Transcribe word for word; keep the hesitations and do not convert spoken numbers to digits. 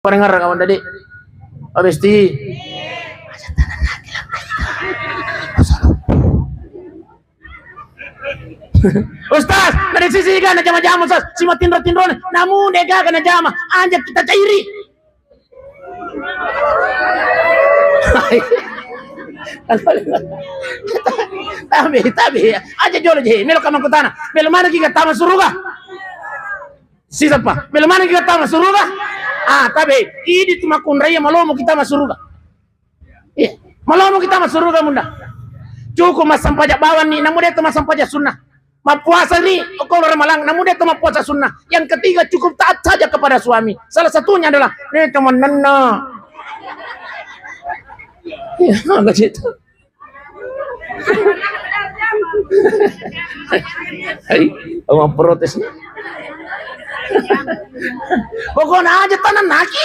Parengngerang kawan tadi. Pak Besti. Ustaz, dari sisi kan najama-jama, Ustaz. Si matinro-tinro ni, namun dia gaga najama, anjak kita cairi. Tapi, tapi, aja jolo je, melo kamang kutana. Melo mana kita tama suruga? Sisappa? Melo maneng kita tama suruga? Ah, tabe, idi tu makkunrai malomo kita masuruga. Iya, malomo kita masuruga munda. Cukup massampaja bawang ni, namu de to massampaja sunnah. Mappuasa ni, okko ramalang, namu de to mappuasa sunnah. Yang ketiga, cukup taat saja kepada suami. Salah satunya adalah ni teman nenna. Iya, enggak gitu. Hai, mau protes. Pokoknya aja tanah naki.